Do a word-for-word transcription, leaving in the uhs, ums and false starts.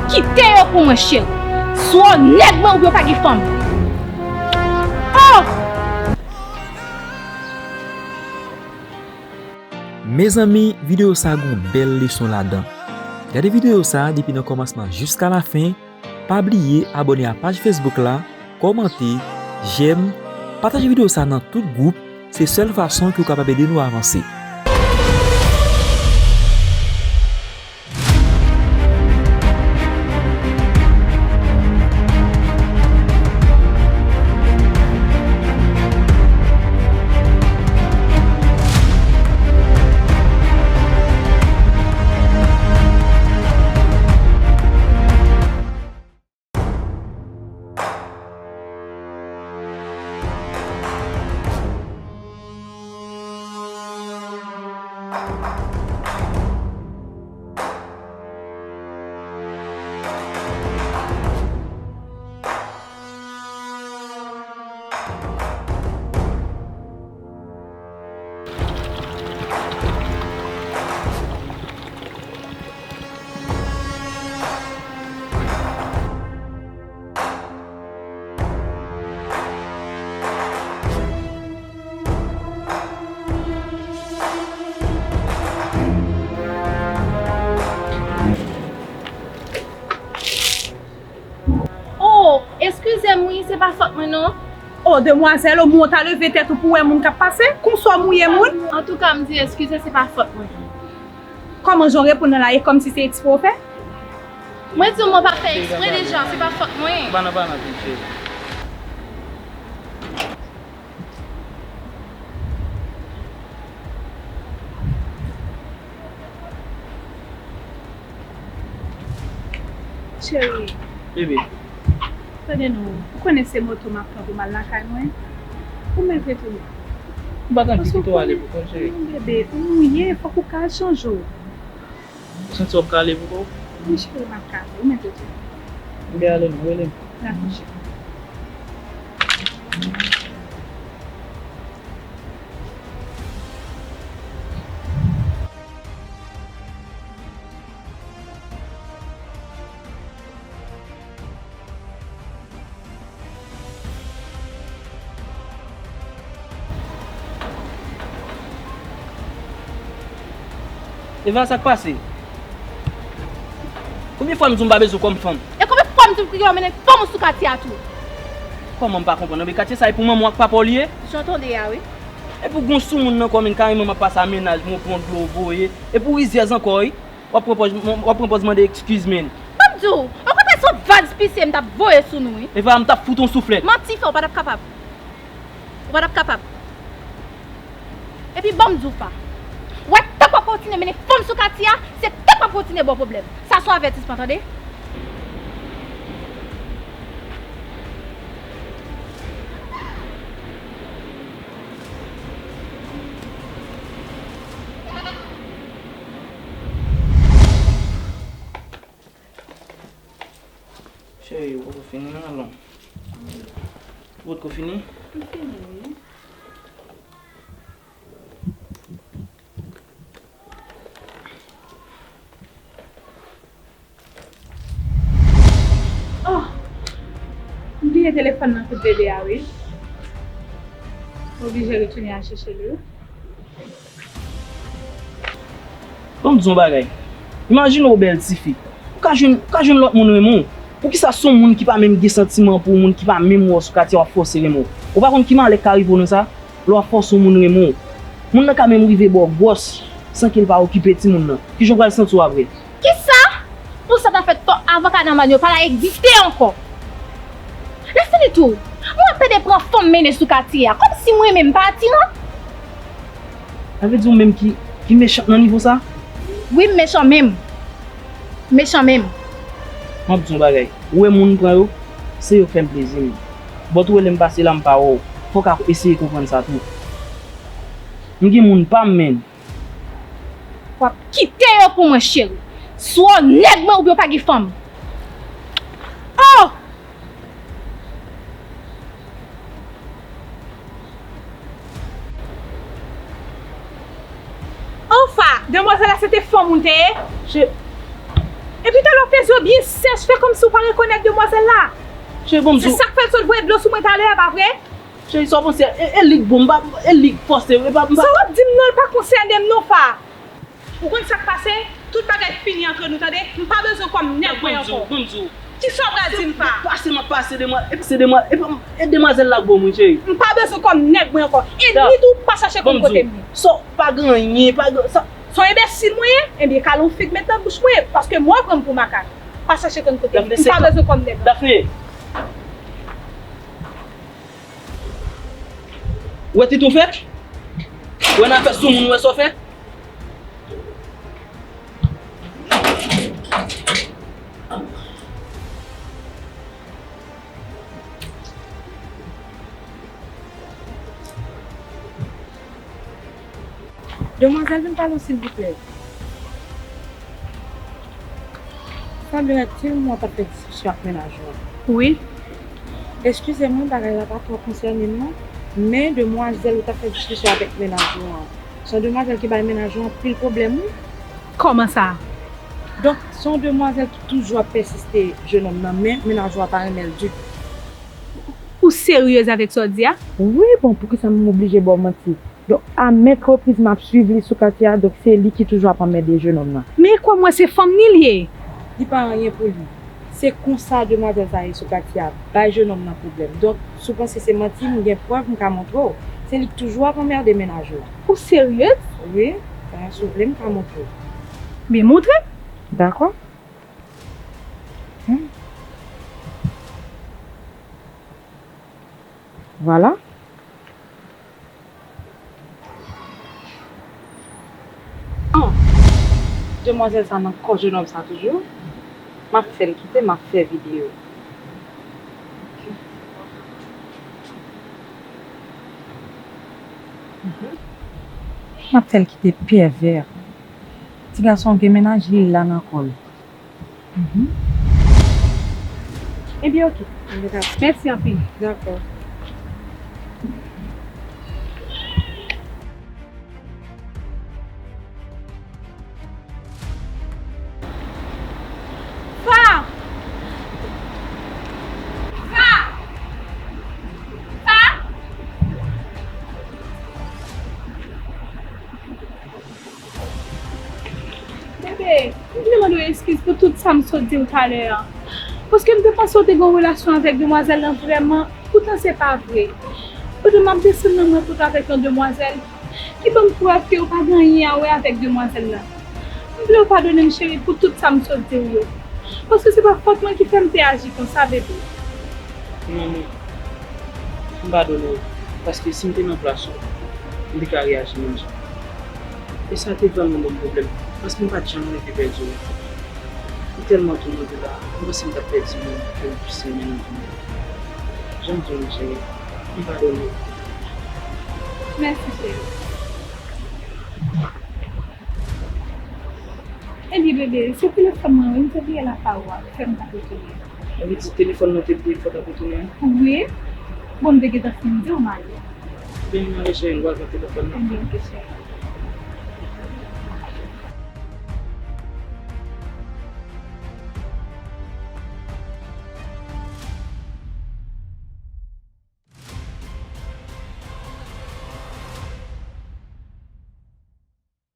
Kite yo pou mwen, cheri. Swa w nèg mwen oubyen w pa gen fanm. Oh! Mezanmi, videyo sa gon bèl leson ladan. Gade videyo sa depi nan kòmansman jiska lafen. Pa bliye abòne a paj Facebook la, kòmante, jèm, pataje videyo sa nan tout gwoup, se sèl fason ke w kapab ede nou avanse. Oh, eskize m wi, se pa fòt mwen non. Oh, demwazèl, omwen w ta leve tèt ou pou w wè moun k ap pase? Konsa w mouye moun? Antouka, m di eskize, se pa fòt mwen. Kòman jan w reponn nan la, e kòmsi se ekspre w fè? Mwen di w mwen pa fè ekspre deja, se pa fòt mwen. Pa nan, pa nan, ti cheri. Cheri. Bebe. Tande non, ou konnen se moto m ap pran pou m al lakay mwen. Ou mèt retounen. M pa t anvi kite w ale pou kont, cheri. Non, bebe, ou mouye, fòk ou ka al chanje w. Ou santi w ap ka ale pou kò w? Wi, cheri, m ap ka ale. Ou mèt retounen. Bebe, ale non, rele m. Dakò, cheri. Eva, sa k pase? Konbyen fwa m di w m pa bezwen w kòm fanm? E konbyen fwa m di w pou yo mennen fanm ou sou katye a tou? Kòman m pa konprann? Anben katye sa e pou manman w ak papa w li ye? Jan w tande a wi. Epi w gon soumoun nan kò w, men kareman m ap pase a mennaj mwen, w pran dlo w voye. Epi w rizyèz ankò wi. W ap pran pòz, w ap pran pòz mande eskiz, men. Ban m di w, okontrè se yon vag pise m t ap voye sou nou wi. Eva, m t ap fout w yon souflèt. Manti fè, w pa t ap kapab. Ou pa t ap kapab. Epi ban m di w pa. Ou wè, tank w ap kontinye mennen fanm sou katye a, se tank w ap kontinye ba w pwoblèm. Sa se yon avètisman, tande? Cheri, ou poko fini non, alon. Ou potko fini? M fini, wi. Oh! M bliye telefòn nan kot bebe a, wi. M oblije retounen al chèche l, wi. Ban m di w yon bagay. Imajine w bèl tifi. Ou ka jwenn, ou ka jwenn lòt moun renmen w. Poukisa se yon moun ki pa menm gen santiman pou ou, moun ki pa menm wè w sou katye a, w ap fòse renmen w? Ou pa konn ki malè k ka rive w nan sa? Lè w ap fòse yon moun renmen w. Moun nan ka menm rive ba w gwòs san ke l pa okipe timoun nan. Kijan w pral santi w apre? Kisa? Pou sa ta fèt tan avan kanaval yo pa ta egziste ankò. Lè fini tou, mwen ap pede pran fanm mennen sou katye a, kòmsi mwen menm m pa attiran. Sa vle di ou menm ki, ki mechan nan nivo sa? Wi, m mechan menm. Mechan menm. M ap di w yon bagay. Ou wè moun m pran yo, se yo k fè m plezi m. But ou wè lè m pase la m pa wè w. Fò w ka eseye konprann sa tou. M gen moun pa m, menn. W ap kite yo pou mwen, cheri. Swa w nèg mwen oubyen w pa gen fanm. Oh! Anfa, demwazèl la se te fanm ou l te ye? Je... Epi talè w fè zye w byen sèch, fè kòmsi w pa rekonèt demwazèl la. Cheri, bon, m di w. Se sa k fè l sot voye dlo sou mwen talè a, pa vre? Cheri, sa w panse a? E, e li k bon, m pa, e li k fòse, e pa, m pa. Sa w ap di m nan, l pa konsène m non, Fa. Ou konn sa k pase? Tout bagay fini antre nou, tande? M pa bezwen kòm nèg mwen ankò. Bon, m di w, bon, m di w. Kisa w pral di m, Fa? Pase m ap pase demwa-, e pase demwa-, e pa, e demwazèl la k bon, wi, cheri. M pa bezwen kòm nèg mwen ankò. E li tou, pa chache konn kote m ye. Sa w pa gen anyen, pa gen, sa. Se yon enbesil mwen ye? Ebyen, kale yon fig met nan bouch mwen, paske mwen w pran m pou makak. Pa chache konn kote m ye. M pa bezwen kòm nèg ankò. Daphné. Ou wè tit ou fè? Ou wè nan fè sou moun, ou wè sa w fè? Demwazèl, vin pale w, silvouplè. Sanble w te di m w t ap fè diskisyon ak mennaj ou an. Wi. Eskize mwen, bagay la pa twò konsène m non, men demwazèl ou t ap fè diskisyon avèk mennaj ou an, se yon demwazèl ki bay mennaj ou an anpil pwoblèm, wi. Kòman sa? Donk, se yon demwazèl ki toujou ap pèsiste jennonm nan, men mennaj ou a pa renmen l ditou. Ou seryez avèk sa w di a? Wi, bon, poukisa m oblije ba w manti? Donk, a maintes reprises, m ap swiv li sou katye a, donk se li ki toujou ap anmède jennonm nan. Men e kwè m wè se fanm ni l ye. Li pa anyen pou li. Se konsa demwazèl sa ye sou katye a, bay jennonm nan pwoblèm. Donk, si w panse se manti, m gen prèv m ka montre w. Se li k toujou ap anmède mennaj ou an. Ou seryez? Wi, si w vle, m ka montre w. Byen montre m. Dakò. Hmm. Vwala. Oh, demwazèl sa nan kò jennonm sa toujou. M ap fè l kite, m ap fè videyo. Mhm. M ap fè l kite pèvè. Ti gason gen mennaj li la nan kò l. Mhm. Ebyen, oke. Mèsi anpil. Dakò. Fa! Fa! Fa! Bebe, m vle mande w eskiz pou tout sa m sot di w talè a. Paske m te panse w te gen yon relasyon avèk demwazèl lan vrèman, poutan se pa vre. Pandan m ap desann nan, mwen kote avèk yon demwazèl ki ban m prèv ke w pa gen anyen a wè avèk demwazèl lan. M vle w padone m, cheri, pou tout sa m sot di w yo. Paske se pa fòt mwen ki fè m te aji konsa, bebe. Non, non. M padone w, paske si m te nan plas ou, m te ka reyaji menm jan. E sa te vrèman ban m pwoblèm, paske m pa t janm reve pèdi w. M tèlman toumante la, m panse m t ap pèdi moun ke m plis renmen nan vi m. Jan m di w, cheri, m padone w. Mèsi, cheri. Ebyen, bebe, se telefòn mwen, wi, m te bliye l apa ou a, fè m pa retounen. Sa vle di telefòn nan te bliye fò w t ap retounen? Wi. Bon, m te gentan fin di w m ale. Ebyen, m ale, cheri, m pral pran telefòn nan. Ebyen, oke, cheri.